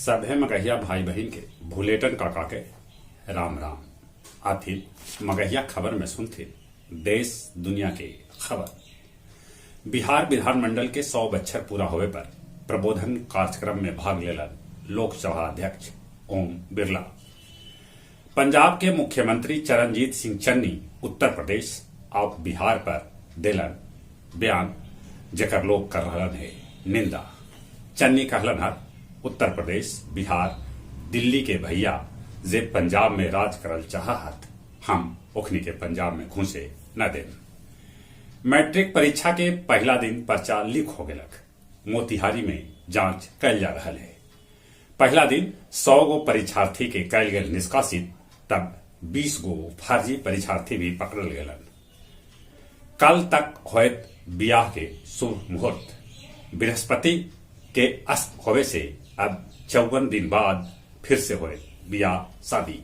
सभे मगहिया भाई बहिन के भुलेटन काका के राम राम। आथिन मगहिया खबर में सुनथिन देश दुनिया के खबर। बिहार विधानमंडल के 100 बच्छर पूरा होवे पर प्रबोधन कार्यक्रम में भाग लेलन लोकसभा अध्यक्ष ओम बिरला। पंजाब के मुख्यमंत्री चरणजीत सिंह चन्नी उत्तर प्रदेश और बिहार पर देलन बयान जेकर लोग कर रहलन है निंदा। चन्नी कहलन हर उत्तर प्रदेश बिहार दिल्ली के भैया जे पंजाब में राज करल चाहत हम ओखनी के पंजाब में घुसे न देन। मैट्रिक परीक्षा के पहला दिन पर्चा लीक हो गेलक। मोतिहारी में जांच कैल जा रहा है। पहला दिन 100 गो परीक्षार्थी के कैल गेल निष्कासित, तब 20 गो फर्जी परीक्षार्थी भी पकड़ल गेलन। कल तक होयत बियाह के शुभ मुहूर्त। बृहस्पति के अस्त होवे से अब 54 दिन बाद फिर से होयत बियाह शादी।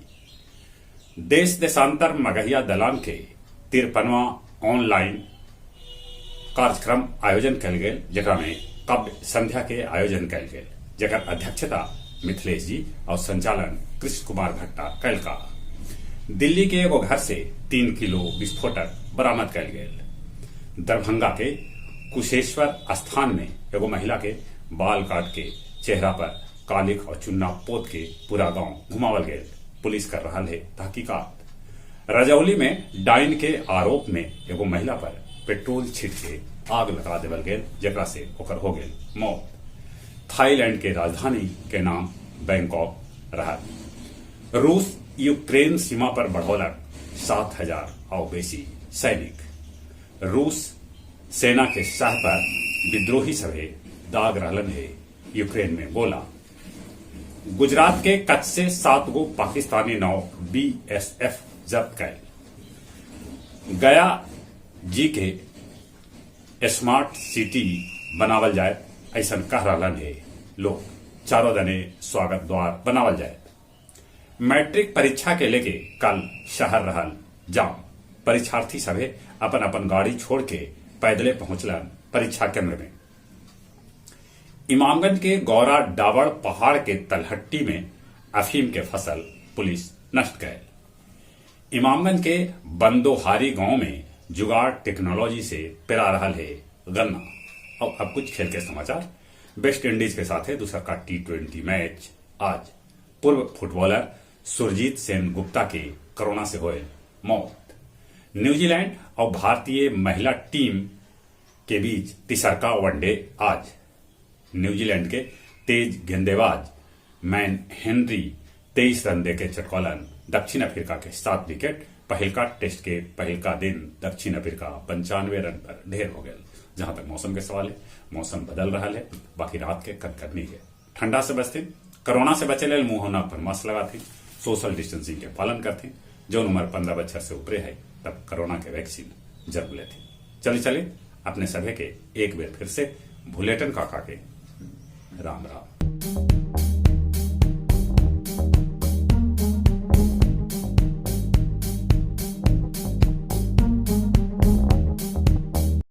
देश देशांतर मगहिया दलान के 53वां ऑनलाइन कार्यक्रम आयोजन कयल गेल, जेकरा में काव्य संध्या के आयोजन कयल गेल, जेकर अध्यक्षता मिथिलेश जी और संचालन कृष्ण कुमार भट्टा कैलका। दिल्ली के एगो घर से 3 किलो विस्फोटक बरामद कयल गेल। दरभंगा के कुशेश्वर स्थान में एगो महिला के बाल काट के चेहरा पर कालिख और चुन्ना पोत के पूरा गांव घुमावल गेल। पुलिस कर रहा है तहकीकात। रजौली में डाइन के आरोप में एगो महिला पर पेट्रोल छिट के आग लगा देवल गेल, जेकरा से ओकर हो गेल मौत। थाईलैंड के राजधानी के नाम बैंकॉक रहा। रूस यूक्रेन सीमा पर बढ़ौलक 7000 और बेसी सैनिक। रूस सेना के सह पर विद्रोही सभे दाग रहलन है यूक्रेन में गोला। गुजरात के कच्छ से 7 गो पाकिस्तानी नाव बीएसएफ जब्त कैल। गया जी के स्मार्ट सिटी बनावल जाए ऐसा कह रहलन है लोग। चारों दने स्वागत द्वार बनावल जाए। मैट्रिक परीक्षा के लेके कल शहर रहल जाम। परीक्षार्थी सभे अपन अपन गाड़ी छोड़ के पैदले पहुंचलन परीक्षा केंद्र में। इमामगंज के गौरा डावड़ पहाड़ के तलहट्टी में अफीम के फसल पुलिस नष्ट कैल। इमामगंज के बंदोहारी गांव में जुगाड़ टेक्नोलॉजी से पेरा रहा है गन्ना। और अब कुछ खेल के समाचार। वेस्ट इंडीज के साथ है दूसरा का T20 match आज। पूर्व फुटबॉलर सुरजीत सेन गुप्ता के कोरोना से हुए मौत। न्यूजीलैंड और भारतीय महिला टीम के बीच तीसरका वनडे आज। न्यूजीलैंड के तेज गेंदेबाज मैन हेनरी 23 रन देके चटकौलन दक्षिण अफ्रीका के 7 विकेट। पहिलका टेस्ट के पहिलका दिन दक्षिण अफ्रीका 95 रन पर ढेर हो गए। जहां तक मौसम के सवाल है, मौसम बदल रहा है, बाकी रात के कनकनी है। ठंडा से बचते, कोरोना से बचे लेल मुंह नाक पर मास्क लगाते, सोशल डिस्टेंसिंग के पालन करते। जो उम्र 15 बच्चर से ऊपरे है तब कोरोना के वैक्सीन जरूर लेते। चले चले अपने सभी के एक बार फिर से भुलेटन काका के राम राम।